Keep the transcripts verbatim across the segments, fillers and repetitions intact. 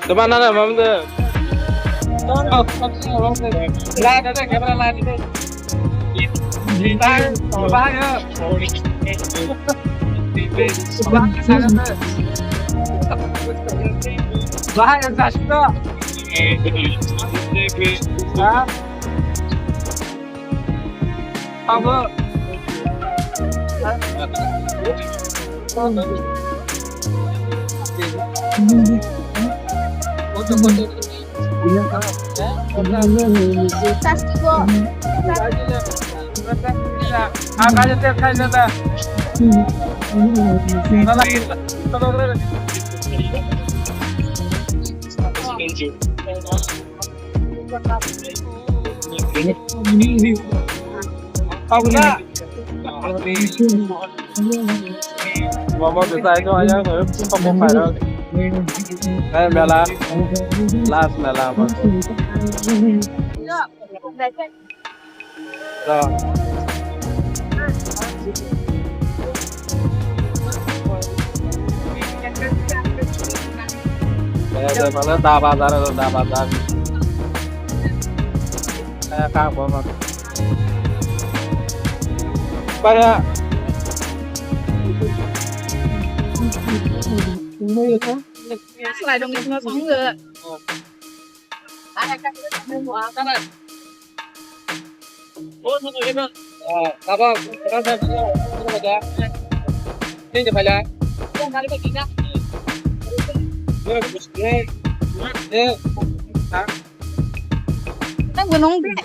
Teman nana mam de. Bahaya, bahaya, bahaya. Abo. Mama besai no ayang no, kamu parang. Eh, mela. Last mela, Mama. Mana da bazar, da bazar. Kaya ka bo ma. Kaya. Slide dong, ini semua songge. Nang gunung deh.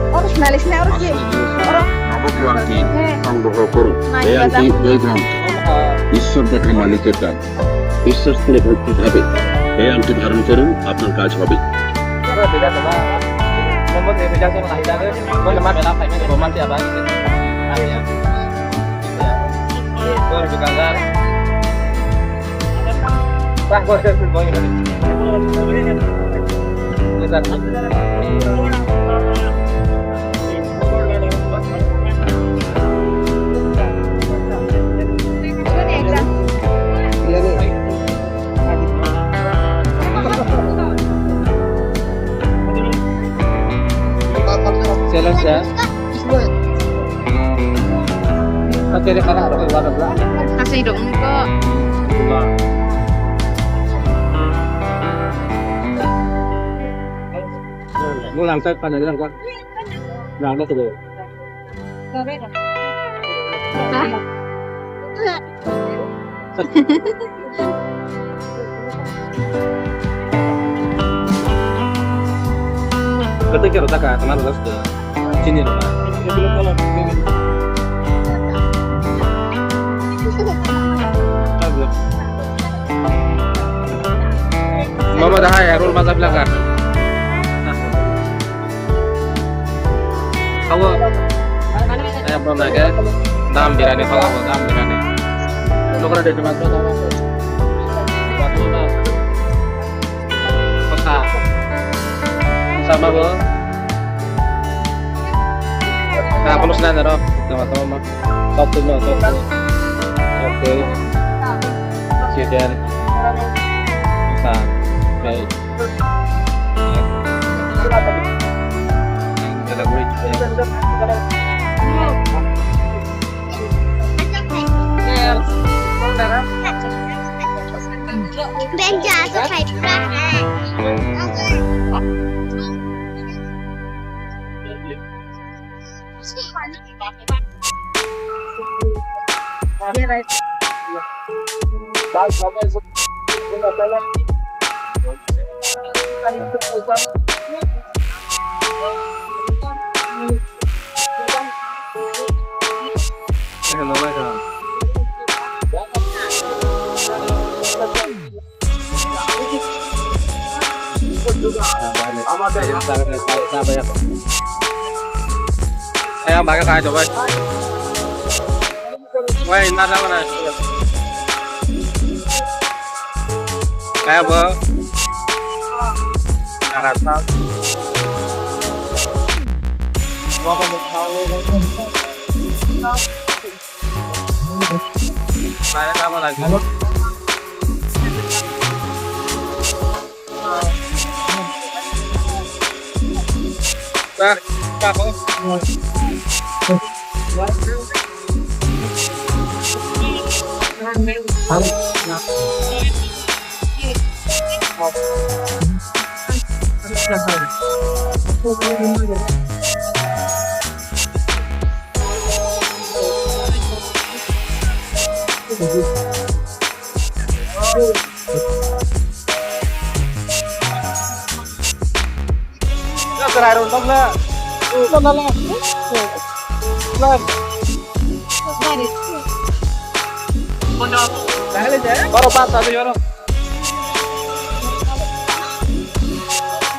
Oro sinali sini oro ki. Oro. ভগবানকে সংগ্রহ করুন। এই আংটি এই গ্রন্থ। ঈশ্বর দেখা মালিকের দান। বিশ্বাস করে ভক্তি ভাবে এই আংটি ধারণ করুন, আপনার কাজ হবে। Challenge ya. Kasi dong ko. Mo lang sa pa na lang ka. Lang na to. Kata kira taka kana das ke. Sini lo. Abo dahai rol maja blaga. Abo. Eh, abo naga. Dam birani, abo dam birani. Lokra de mas. Kosa. Kosa ma bo. Ah, kamu senang daro. Sama-sama. Top tu, top tu. Oke. Chicken. Sa. Oke. Benja, subscribe. Ayang bagwi khai to bai. Wai na na na. Kaya bo. Karasa.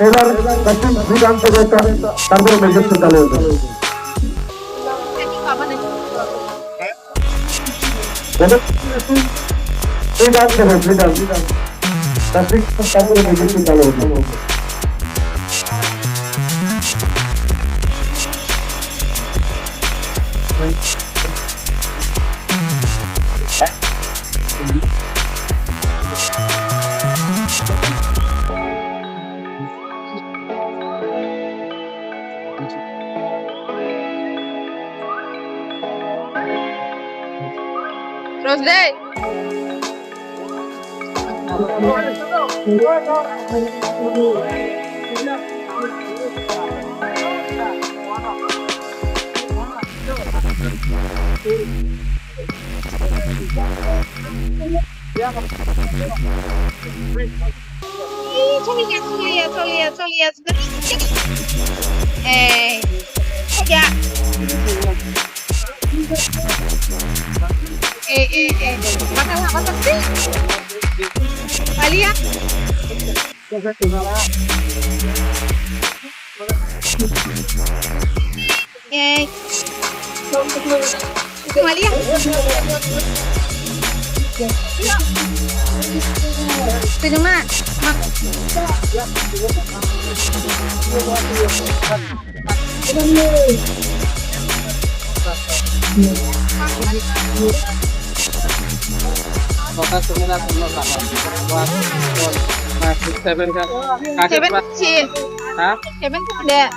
এবার তারপরে মেজর চালু হবে। Free dance দেবে, free dance। তার ঠিক তারপরে মিউজিক চালু হবে। Rosde. Ih, choliya, choliya, choliya, choliya. Eh, choliya. Eh, eh, eh. Bakal apa sih? Choliya. Eh. Malia. Tengah. Seven ka. Seven sih. Hah? Seven tuh ada.